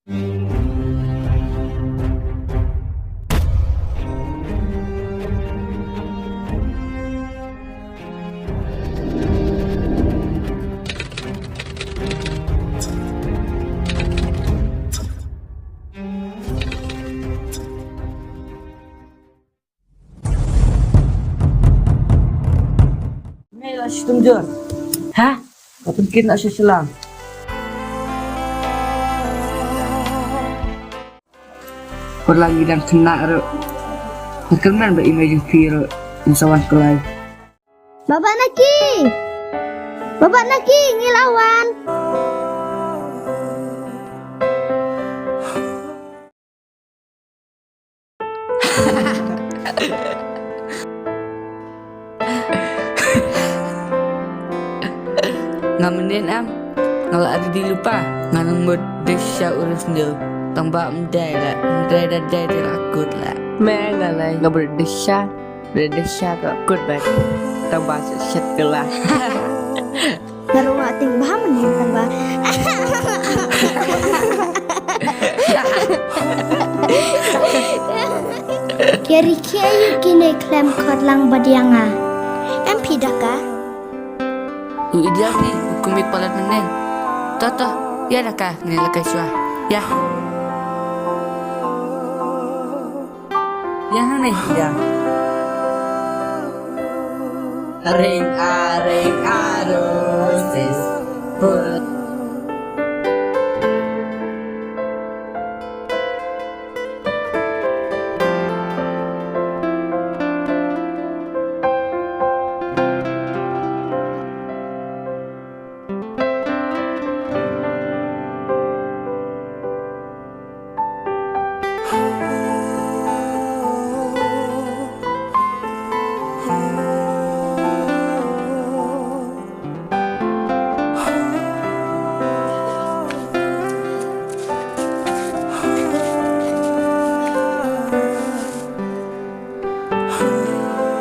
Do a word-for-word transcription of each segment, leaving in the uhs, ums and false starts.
Ngi la shitom jur. Ha? Ka pynkin na sha shlang. Khulang ngi dang khynnah ruh. Nga kyrmen ba i mei jong phi ruh in sa wan kloi. Baba Naki! Baba Naki, ngi la wan! Nga mynnin em, nga la ready lypa, nga nang mut dei sha u Rusnil, tang ba ym dei la, ym dei da dei te la kut la. Me nga lai, nga mut dei sha, dei sha ka kut bad, tang ba shet shet ka la. Nga ruh nga tieng bha mynnin tang ba. Ki ri ki aïu kine khlem khot lang bad ïa nga. Em phi Daka? U Ideal phi, u kumne palat mynnin. To to, ïa Daka, ngin leit kai shuwa. Ïa. Ïa hangne ïa. Ring a ring a roses. Put.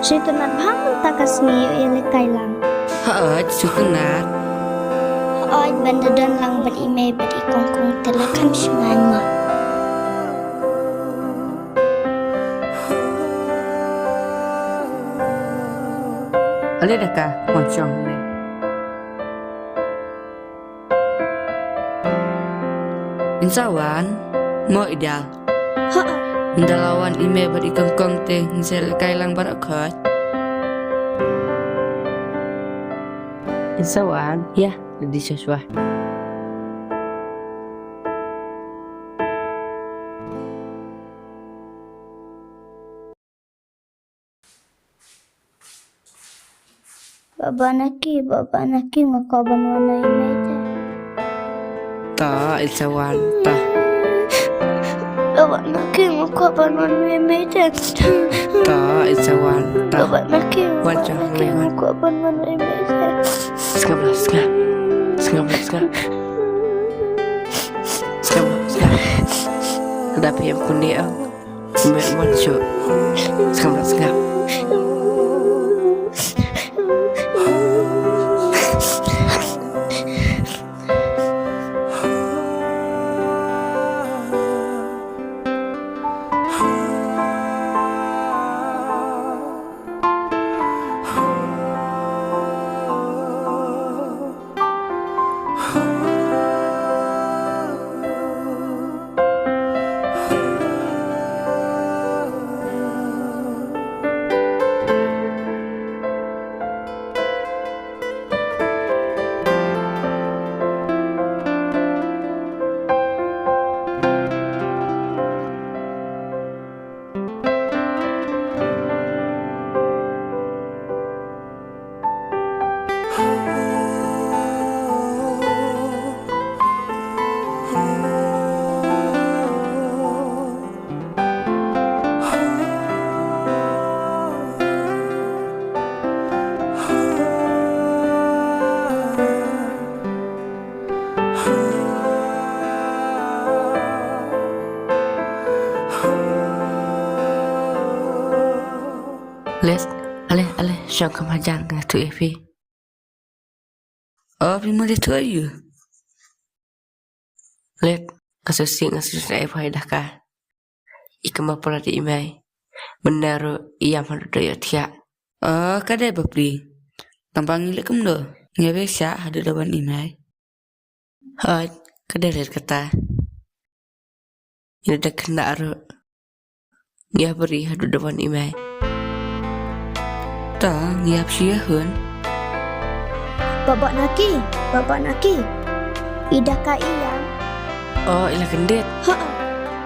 Shu tynnat bha mynta ka sngi ïa leit kai lang. Hooid, shu tynnat. Hooid, ban da don lang bad i mei bad i kongkong te la kham shngaiñ ma. Ale Daka, wan shong ne. Ngin sa wan, mo Ideal. Ha. Ynda la wan i mei bad i kongkong te ngin sa leit kai lang baroh khoit. Ngin sa wan, ïa, ready shuwa shuwa. Baba Naki, Baba Naki, nga kwah ban wan ïa i mei te. Ta, i sa wan, ta. Baba Naki, nga kwah ban wan ïa i mei te. Ta, i sa wan, ta. Baba Naki, wan, Baba Naki, nga kwah ban wan ïa i mei te. Sngap la, sngap. Sngap la, sngap. Sngap la, sngap. Ka da phi em kuni em. Sngap, sngap. Sngap, sngap. Let, ale, ale, shong kham hajan nga tuh ïa phi. O, phi mut ïa tuh ïa u. Let, Nga sngewsih, nga sngewsih ai phai da ka. I kumba palat i mei. Mynne ruh i ïam haduh da ïohthiah. Oh, ka dei bapli. Tang ba ngi leh kumno? Ngi ïa beh sha haduh da wan i mei. Hooid, ka dei leh kata. Ïa da khynnah ruh. Ngi ïa bri haduh da wan i mei. Ta ngi ïa phi ïa hun. Baba Naki, Baba Naki. I da ka ïa. Oh, i la kyndit. Ha.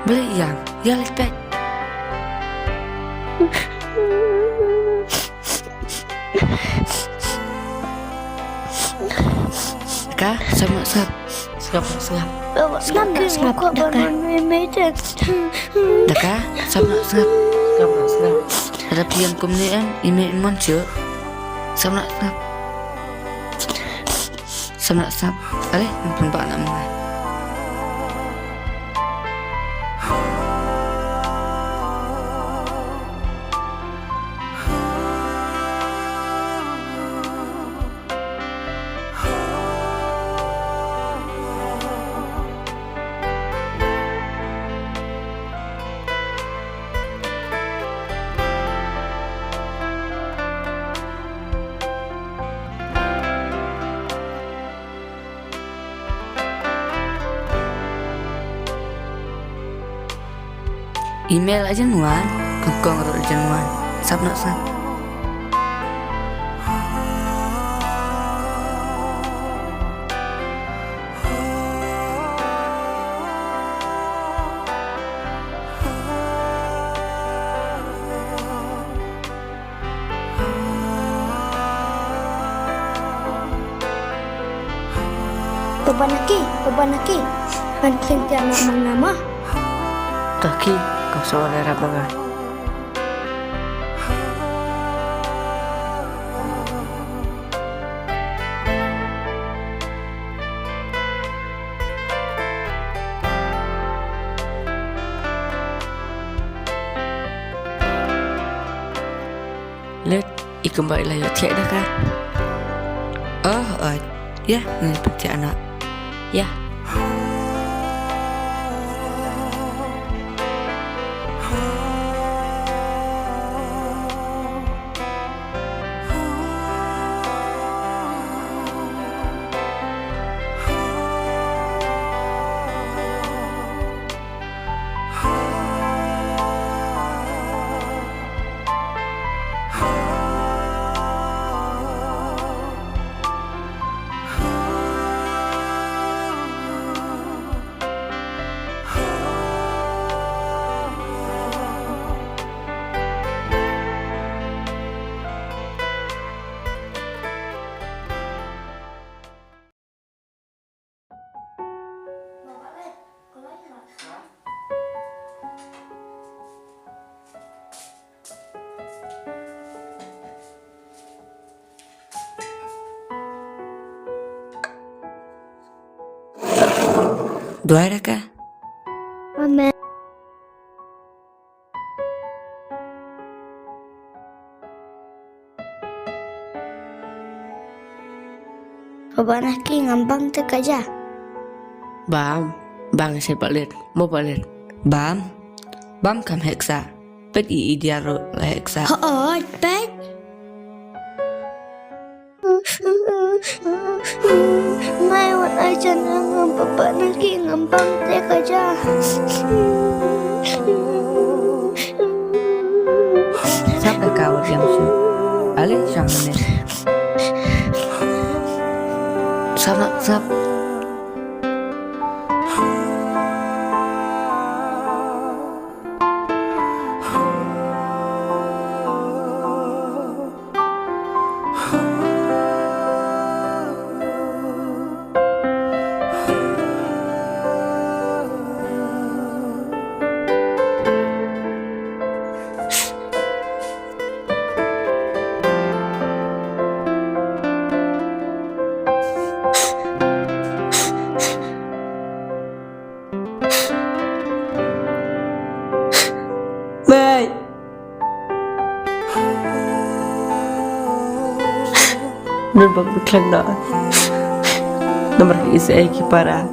Balei ïa? Ïa leh pek. Ka, sngap, sngap. Sngap, sngap. Sngap, sngap, sngap, da ka. Da ka, sngap, sngap. Sngap, sngap. Ada phi ïam kumne em, i mei in mon shuh. Sngap, sngap. Sngap, sngap. Are, ngam pynbha na mnga. Email ajan wan, kongkong ruh ajan wan. Sngap noh sngap. Baba Naki, Baba Naki. Ngan khlem tiak noh ma nga ma. Taki, kong sa wan ïarap ma nga. Lut, i kumba i la ïohthiah da ka. Oh, oh. Ïa, ngan pynthiah noh. Ïa. Duwai raka. Amen. Baba Naki, ngam bang te ka ja. Bam, bang se palit, mo palit. Bam, bam kam heksa. Pet i idia ro la heksa. Ho, pet. Mai wan ai jan ngam Baba Naki, ngam bang te ka ja. Sap ka wat ïam shu. Ale shang ne. Sap, sap. Mei. Nun bak biklang na. Namar ki isa ki para.